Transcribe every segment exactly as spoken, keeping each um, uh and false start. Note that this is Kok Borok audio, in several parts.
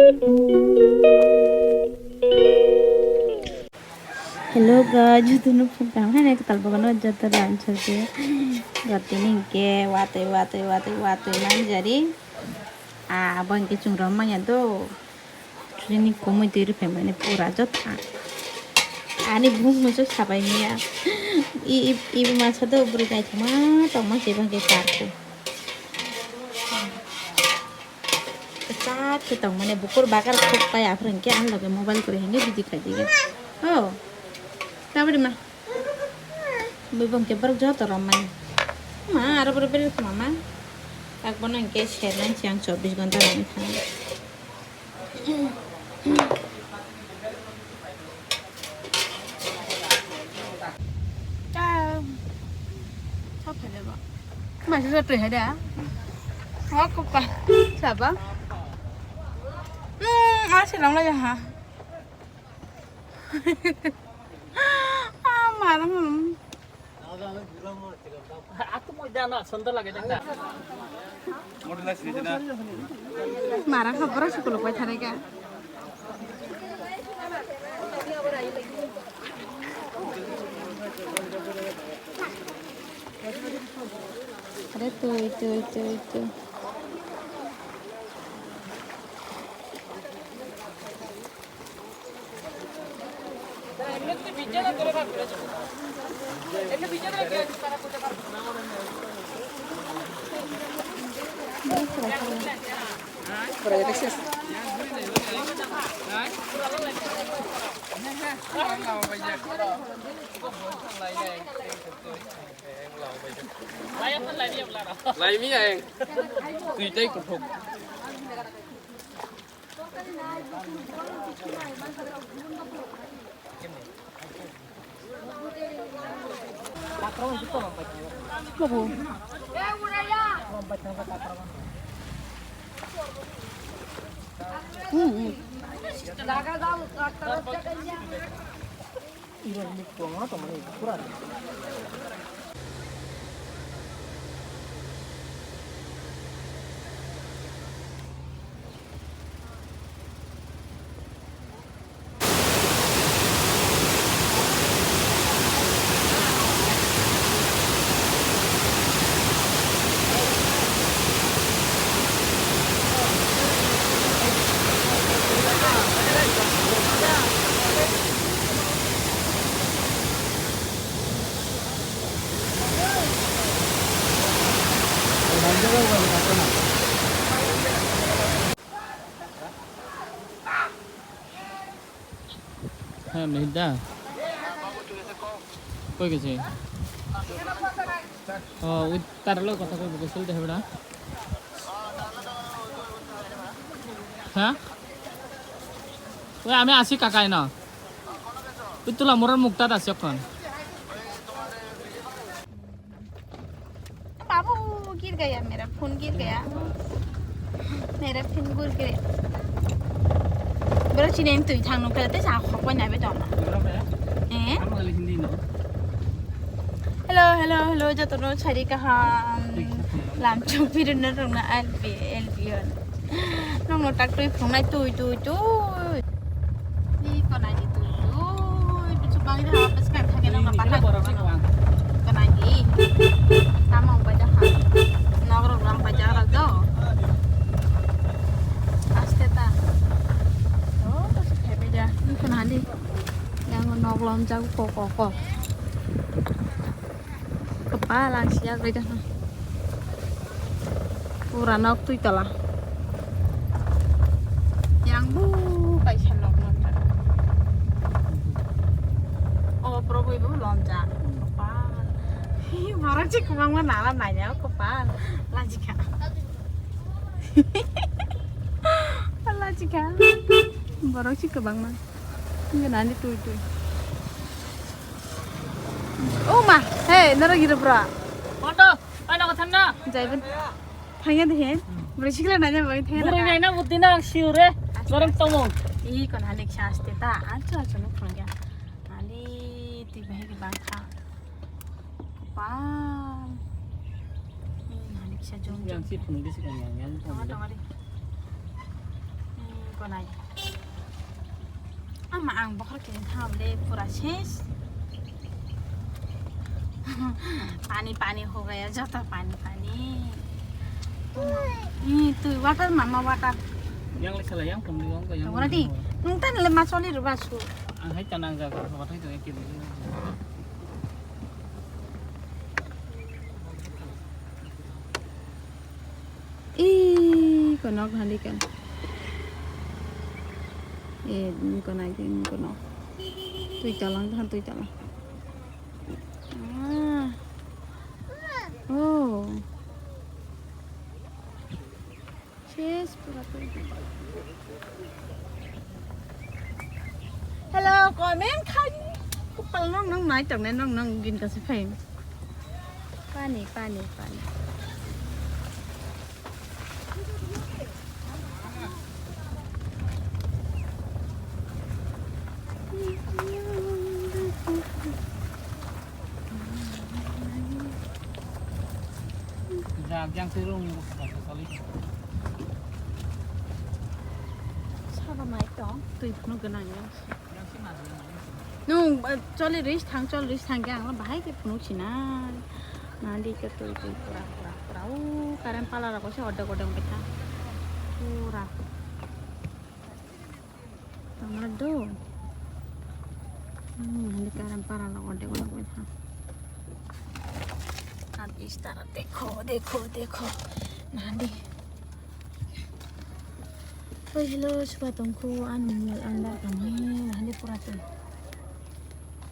Hello guys, jotono phung tang hai nai kwtal bagano joto ram chakhe. Gotini hinkhe watwi watwi watwi watwi manjari. Ah, abo hinkhe chwng rom manya do. Chini komoi twi rwphai mani pura jotha. Ani bumung muisu sabai maya. I, i, i masa do bwrwi naithokma tongma se bangkhe karkhu. Kwchak khe tongmani bukur bakar khok pai aphuru hinkhe ang loge mobile kwrwi hinkhe bidi khaidi. Oh. Tabari ma. Bui bongke borok joto romani. Ma aro borok beri khoma ma. Tak bono hinkhe sernai si ang chobbish ghonta romwi thang. Ta. Thok phai ba. Ma se twi hai da. Ho ko pa. Saba. Hmm, a se lam la ha. Ah, marang. Aku mau jalan, sandal lagi dah. Marang kha borok sukul bai thani kha. Are tui, tui, tui, tui. Laimi ang. Tui tei kuthuk. হ্যাঁ, মেহিদা। কই গেছে? ও, ওই তার লগে কথা কইব গেছিল, দেখবে না? হ্যাঁ? ওই আমি আছি কাকাই না। ওই তোলা মোড়ের মুখটা আছে এখন। बाबू, गिर गया मेरा फोन, गिर गया। मेरा फोन गिर गया। Bro, chini twi thang nung khe te sa khok bai nai be dong. Eh? Hello, hello, hello, joto no chari kaham. Lam chuk biru no rung na L B, L B on. Nong no tak twi phung nai twi, twi, twi. Ni ko nai ni twi, twi. Bichu bang ni ha, pas kan thang nong na patang. Ko nai ni. Tamong bai da ha. Nog rok lang bai ja rok do. Aste ta. Oh, to se khe bai ja. Ni ko nai ni. Yang nog lom ja ko, ko, ko. Kwpal ang siya bai da. Pura nok twi tola. Yang bu kaisa nok nok ta. O probo ibu lonja. Kwpal. Hi, borok si kwbangma nala nanya kwpal. Lajika. Lajika. Borok si kwbangma. Nani twi twi. O ma, hey, nara gira bra. Koto, ano kothan na? Jaiben. Thangya de he. Bro sikla nanya bai thangya. Bro nanya buti na siure. Norong tomo. I kon hanik saste ta. Acho acho no thangya. Ani twi bai ke bangkha. Kopal. Ani sa jom jom. Yang si phunuk di si kan yang yang. Tongari. Nai. Ama ang bokhor kini thamle pura ses. Pani pani ho gaya, joto pani pani. Ni tu water mama water. Yang le sala yang pun yang yang. Ora di. Nung tan le ma choli ru basu. Ang hai tanang jaga, water itu yang kiri. Ih, konok halikan. Eh, konai, konok. Tui talang, tahan tui talang. Ah. Oh. Ses, pura, pura. Hello, comment khai. Kupal nong nong nai tong nai nong nong gin kasi khai. Pani, pani, pani. Jang, jang, twi rung, sabo mai tong, twi phunu gwnang ya. Nung, eh, choli ris thang, choli ris thang khe ang bahai khe phunu sinai. Nandi khe twi, twi, pura, pura, pura. O, current pala rok se ordek, ordek wngkha. Pura. Tamar do. Hmm, ini karam para lo ode wala wala. Ab istara dekho, dekho, dekho. Nandi. Oi, hello, suka tongkho, an mul andar kamai, hande pura tu.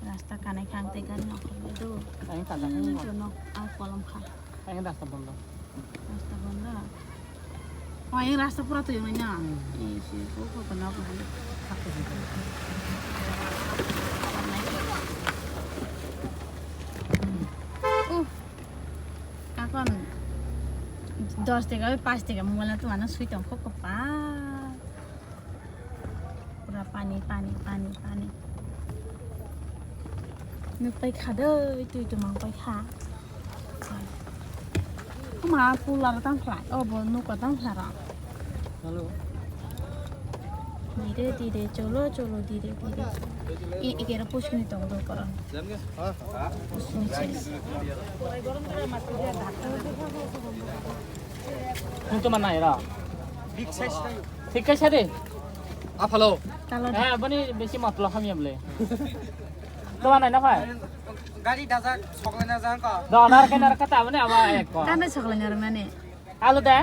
Rasta kanai khang te gari nok do. Ang ta jakhung. Hmm, nok, ah, kolom kha. Ang rasta bondo. Rasta bondo. Oh, ini rasta pura tuh yang mana? Hmm. Ih, si, kok, kok, kenapa? Aku sih. Uh, kapan? Dos tiga, pas tiga, mulai tuh mana sweet, kok, kok, pas. Pura pani, pani, pani, pani. Nuk pai kha dei, twi twi mang pai kha. Kuma pular tang khlai, o bo nuk tang khlai ra. Hello. Dire, dire, cholo, cholo, dire, dire. I, i kera push ni tong do koron. Push ni ses. Nung tuma nai ra. Big size tayo. Thik kaisa de. Aphalo. Talo de. Eh, aboni besi matlo hamya bole. Tuma nai na phai. Gari dajak, sokle na jang ko. Do nar ke nar kata aboni aba ek ko. Tano sokle nar mane. Alu de.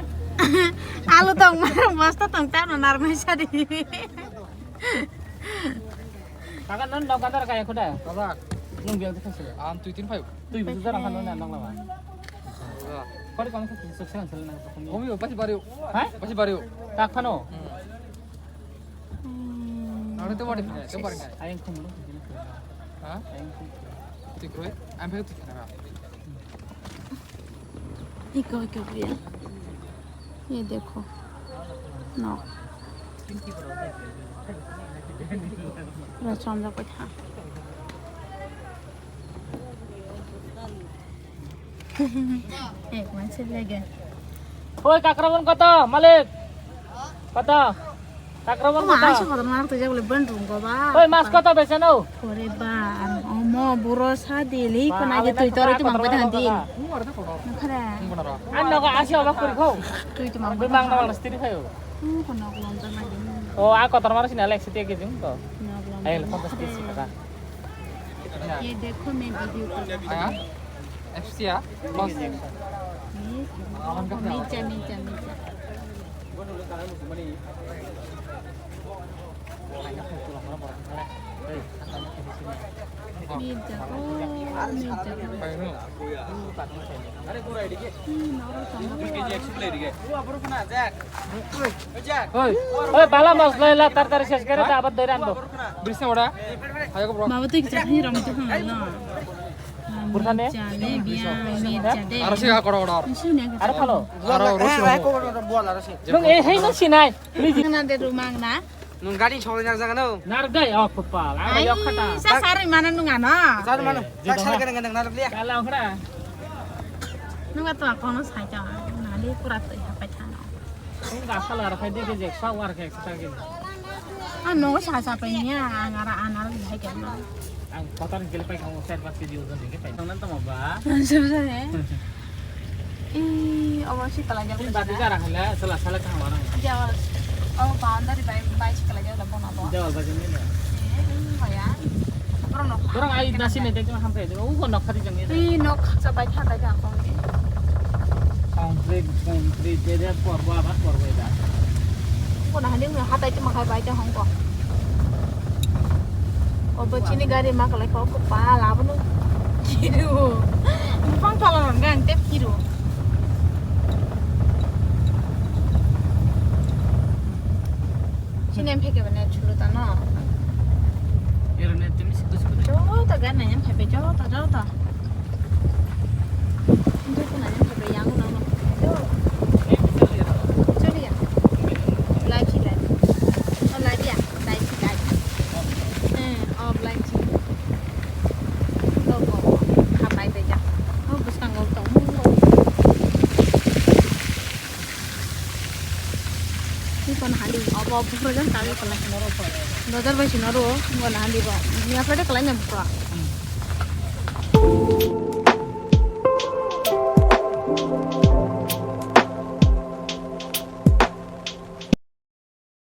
Alu tong mar, bosta tong tano nar mai sadi. Kakan non dok kadar kaya kuda. Dajak. Nung biang de khasile. Am tui tin phai. Tui bisu jara khano na nang lama. Kori kono khe sukse nang sele nang. Komi pasi bariu. Ha? Pasi bariu. Tak phano. Hmm. Ano te wadi phai, te wadi phai. Ayang khum lo. Ha? Ayang khum. Tui kroi, am phai tui khana. Iko, iko, bhaiya. Ye dekho. No. Pura chonjak pai tha. Ek manse lege. Oi, kakrabon koto, malik? Koto? Kakrabon koto? Oi, mas koto bese no? Ore ba, omo buro sa dili, kona je tui tore tu mangko than dil. Khare. An nogo asi oba kuri kho. Tui tu mangko. Mang na wala stiri khayo. Kono lom ta ma din. O, a kotor maro sini Alex tiya kijing ko. Ayo, lepas pasti sih, kakak. Ye dekho, main video ko. Aya? F C ya? Bos. Micha, micha, micha. Micha, oh, micha. Oi, oi, bala mas lai la tar tar ses kare ta abar dairan do. Brisna wada. Hayo ko bro. Mama tu kichak ni ram tu hang na. Burkhane? Jale biya mi jade. Aro siga koro koro. Sini. Aro phalo. Aro rosi. Nung e hei nung sinai. Please. Nang na de rumang na. Nung gari choli nar jaga no. Nar dai o kopal. Aro yok khata. Sa sari mana nung ano. Sari mana. Sa sari kene nang nar liya. Kala khra. Nung ato kono sai ta. Nali pura to hapai thana. Nung ga sala aro khai de ke je sa war ke sa ke. Ang nogo sa sa pai niya, ang ara anar hai khe na. Ang kotor gele pai kamo ser pas video jon ke pai. Nang tamo ba? Sab sa he. Ih, obo si kala jago. Ini bati jara hala sala sala kang warang. Jawal. Oh, boundary bai bai si kala jago bono bo. Jawal bagi ni na. Eh, ini kaya. Borok ai nasi ne dekma hamkai jago. Ugo nok khari jang ni. Ih, nok khaksa bai kha dai jang kong ni. Concrete, concrete, de de porbo abar porbo ida. Ugo na hande hatai tuma khai bai jang hong ko. Obo chini gari ma kalai kok pa labono. Kiru. Bufang tala nang gang tep kiru. Chini em pheke bane chulu ta no. Ero ne tumi sikku sikku. Joto gan nang em phebe joto joto. Joto nang em phebe yang no no. Chaliya. Live si live. Oh, live ya. Live si live. Eh, oh, live si. Logo. Hapai beja. Oh, bwskango tong. Ni kon hali. Obo, obo, bufro jan kali kala. Bazar bai sino ro. Kon hali bo. Ni apa de kala nyam ko.